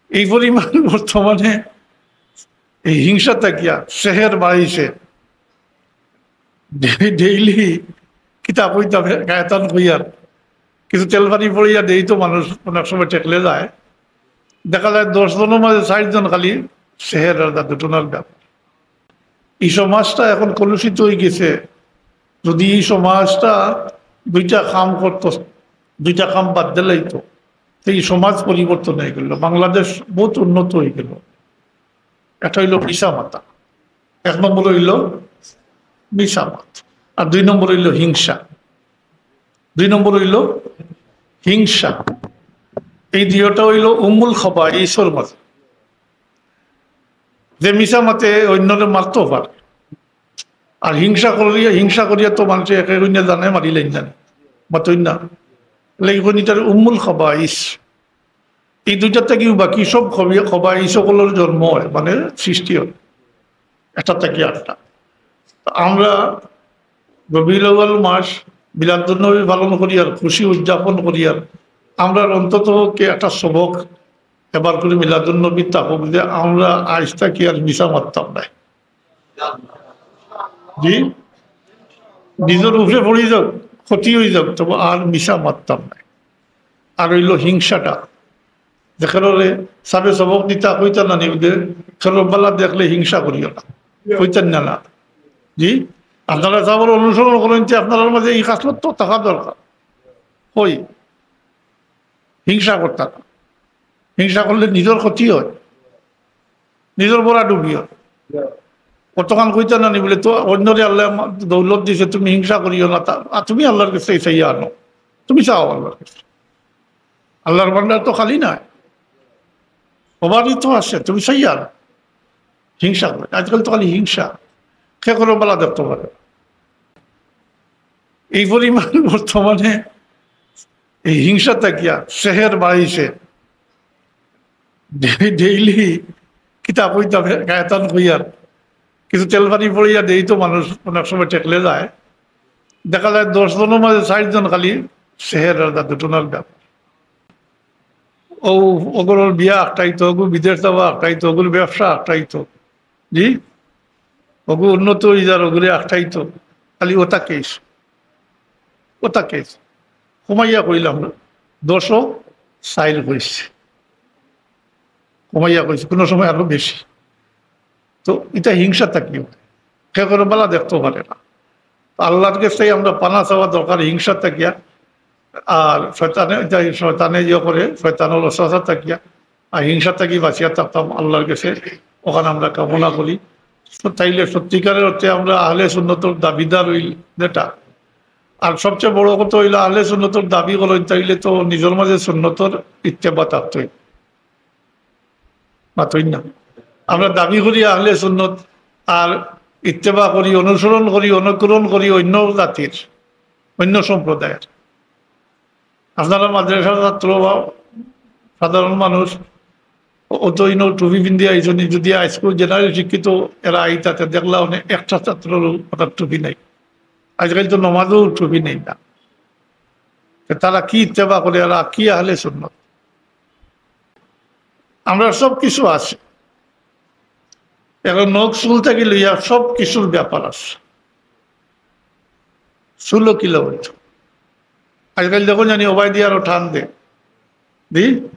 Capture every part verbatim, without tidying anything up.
এই পরিমাণ বর্তমানে এই হিংসা থাকিয়া সেহের বাড়াইছে। ডে-, ডেইলি কিতাব অইতাম গায়তান কইয়ার, কিছু তেল পানি পড়িয়া দেই তো মানুষ অনেক সময় ঠেকলে যায়। দেখা যায় দশ জনের মাঝে চারজন খালি সেহের আর জাদু টুনার ব্যাপার। এই সমাজটা এখন কলুষিত হয়ে গেছে। যদি এই সমাজটা দুইটা কাম করতো, দুইটা কাম বাদ দিলেই তো, তো এই সমাজ পরিবর্তন হয়ে গেল, বাংলাদেশ বহুত উন্নত হয়ে গেল। একটা হইল মিছা মাতা, এক নম্বর হইল মিছা মাত, আর দুই নম্বর হইল হিংসা। দুই নম্বর হইল হিংসা। এই দুইটা হইল উম্মুল খাবাইসর মাঝে। যে মিছা মাতে অন্যরে মারতেও পারে, আর হিংসা করিয়া, হিংসা করিয়া তো মানুষে একে অন্য জানে মারিলেন জানে, মাতইন না। লেকিন এটার উম্মুল খাবাইস। এই দুইটা থাকিও বাকি সব খবি-, খবাইস সকলের জন্ম হয়, মানে সৃষ্টি হয়, একটা থাকি আটটা। তা আমরা রবিউল আউয়াল মাস মিলাদুন্নবী পালন করি আর খুশি উদযাপন করি আর আমরা অন্তত পক্ষে একটা সবক এবার করে মিলাদুন্নবী থাকুক যে আমরা আজ থাকি আর মিছা মারতাম না। জি, নিজের উপরে পড়ি যাক, ক্ষতি হয়ে যাক, তবে আর মিছা মারতাম না। আর হইল হিংসাটা, যেখানে সাবে সবক দিতা কইতা না নিবে, খেলো বালা দেখলে হিংসা করিও না, কইতেন না, না। জি, আপনারা সাবর অনুসরণ করেন যে আপনার মাঝে এই খাসলত তো থাকা দরকার। কই হিংসা করতা না, হিংসা করলে নিজের ক্ষতি হয়, নিজের বড়া ডুবি হয়। কতক্ষণ কইতা না নি বলে তো অন্যরে আল্লাহ দৌলত দিছে, তুমি হিংসা করিও না, তা-, আর তুমি আল্লাহর কাছে চাইয়া আনো, তুমি চাও আল্লাহর কাছে। আল্লাহর ভান্ডার তো খালি নয়, ওবারই তো আছে, তুমি চাইয়া আনো। হিংসা করে, আজকাল তো খালি হিংসা, কে করে বালা দেখতে পারে। এই পরিমাণ বর্তমানে এই হিংসা থাকিয়া সেহের বাড়াইছে। ডে-, ডেইলি কিতাব অইতাম গায়তান কইয়ার, কিছু তেল পানি পড়িয়া দেই তো মানুষ অনেক সময় ঠেকলে যায়। দেখা যায় দশ জনের মাঝে চারজন খালি সেহের আর জাদু টুনার ব্যাপার। ও, ওগুলোর বিয়া আটকাইতো, ওগু বিদেশ যাওয়া আটকাইতো, ওগুলো ব্যবসা আটকাইতো। জি, ওগু উন্নত হয়ে যার, ওগুলো আটকাইতো। খালি ওটা কেস, ওটা কেস। কমাইয়া কইলাম, দশও সাইল হয়েছে, কমাইয়া কইছে, কোনো সময় আরো বেশি। তো এটা হিংসা থাকিও, কে করে বালা দেখতে পারে না। তো আল্লাহর কাছে আমরা পানা চাওয়া দরকার হিংসা থাকিয়া। আর শয়তানে, এটা শয়তানে ইয়ে করে, শয়তানের ওয়াসওয়াসা থাকিয়া। আর হিংসা থাকি বাঁচিয়া থাকতাম আল্লাহর কাছে, ওখানে আমরা কামনা করি। সো তাইলে সত্যিকারের অর্থে আমরা আহলে সুন্নতর দাবিদার হইল যেটা। আর সবচেয়ে বড় কথা হইল, আহলে সুন্নতর দাবি করইন, তাইলে তো নিজের মাঝে সুন্নতর ইত্তেবা থাকতে হইল। মাতইন না। আমরা দাবি করি আহলে সুন্নত, আর ইত্তেবা করি, অনুসরণ করি, অনুকরণ করি অন্য জাতির, অন্য সম্প্রদায়ের। আপনারা মাদ্রাসার ছাত্র বা সাধারণ মানুষ, অ-, অত ইনো টুপি পিন্দি আইছনি, যদি হাইস্কুল জেনারেল শিক্ষিত এরা আইতাতে দেখলা অনেক একটা ছাত্রর মাথার টুপি নাই। আজকাল তো নমাজও টুপি নেই না। তো তারা কি ইত্তেবা করে, এরা কি আহলে সুন্নত? আমরা সব কিছু আছে। এখন নখ চুল থাকি লইয়া সব কিছুর ব্যাপার আছে। চুলও কিলা হইতো। আজকাল দেখো জানি ওবায়দি আরো টান দে। দি?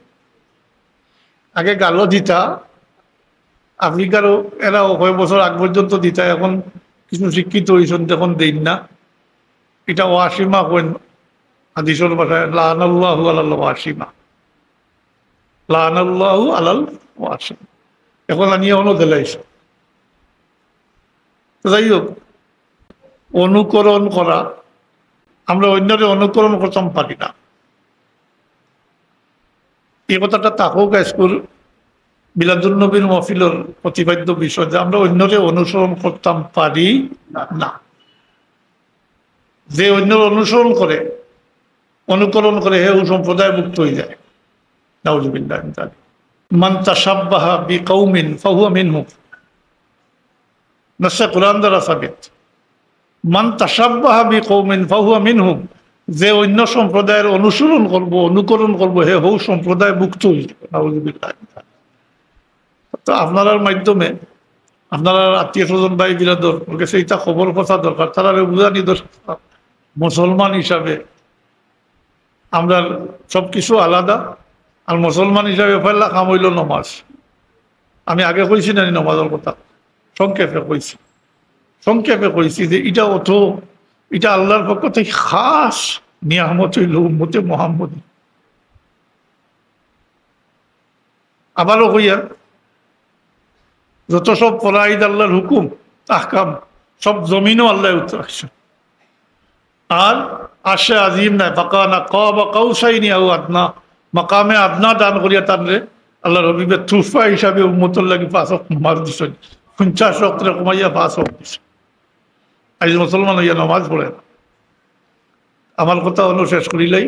আগে গালো দিতা, আফ্রিকারও এরা কয় বছর আগ পর্যন্ত দিতা, এখন কিছু শিক্ষিত হইছন, এখন দেইন না। এটা ওয়াসিমা কইন, হাদিসর ভাষায়, "লাআনাল্লাহু আলাল ওয়াসিমা।" লাআনাল্লাহু আলাল ওয়াসিমা। এখন আনিয়া অনো দিলাইছে। তো যাই হোক, অনুকরণ করা, আমরা অন্যরে অনুকরণ করতাম পারি না। এই কথাটা থাকুক আজকুর মিলাদুন্নবীর মহফিলর প্রতিপাদ্য বিষয় যে আমরা অন্যরে অনুসরণ করতাম পারি না। যে অন্যর অনুসরণ করে, অনুকরণ করে, হে ও সম্প্রদায়ভুক্ত হয়ে যায়। নাউজুবিল্লাহ মিন যালিক। মান তাশাব্বাহা বিকাউমিন ফাহুয়া মিনহুম। নসে কোরআন দ্বারা সাবিত। মান তাশাব্বাহা বিকাউমিন ফাহুয়া মিনহুম। যে অন্য সম্প্রদায়ের অনুসরণ করব, অনুকরণ করব, হে হউ সম্প্রদায়ভুক্ত হয়ে যাবে। নাউজুবিল্লাহ। তো আপনারার মাধ্যমে আপনারার আত্মীয় স্বজন ভাই বিরাদর ওর কাছে এটা খবর কথা দরকার, তারারে বুঝানি দরকার। মুসলমান হিসাবে আমরা সব কিছু আলাদা, আর মুসলমান হিসাবে পয়লা কাম হইল নমাজ। আমি আগে কইছি না নি নমাজের কথা? সংক্ষেপে কইছি, সংক্ষেপে কইছি যে এটা অত, এটা আল্লাহর পক্ষ থেকে খাস নিয়ামত হইল উম্মতে মোহাম্মদী। আবারও কইয়ার, যত সব ফরাইদ আল্লাহর হুকুম, আহকাম, সব জমিনও আল্লাহ উতরাইছে। আর আরশে আজিম নাই, ফাকানা কাবা কাউসাইনি আও আদনা, মাকামে আদনা দান করিয়া তানরে আল্লাহর হাবিবে তুহফা হিসাবে উম্মতর লাগি পাঁচ ওয়াক্ত নামাজ দিছেন, পঞ্চাশ ওয়াক্তরে কমাইয়া পাঁচ ওয়াক্ত দিছেন। আজ মুসলমান হইয়া নামাজ পড়ে না। আমার কথা অনো শেষ করিলাই,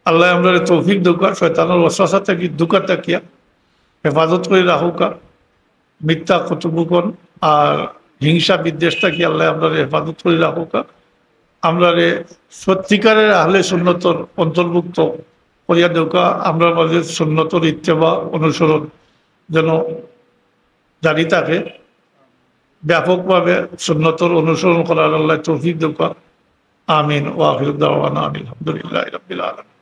আল্লাহ আমরারে তৌফিক দেউকা, শয়তানের ওয়াসওয়াসা থাকি, ধোঁকা থাকিয়া হেফাজত করি রাখুকা, মিথ্যা কটুকথন আর হিংসা বিদ্বেষ থাকি আল্লাহ আমরারে হেফাজত করি রাখুকা, আমরারে সত্যিকারের আহলে সুন্নতর অন্তর্ভুক্ত করিয়া দেউকা, আমরার মাঝে সুন্নতর ইত্তেবা অনুসরণ যেন জারি থাকে, ব্যাপকভাবে সুন্নতর অনুসরণ করার আল্লাহ তৌফিক দেউকা। আমিন। ওয়া আখিরু দাওয়ানা আনিল হামদুলিল্লাহি রাব্বিল আলামিন।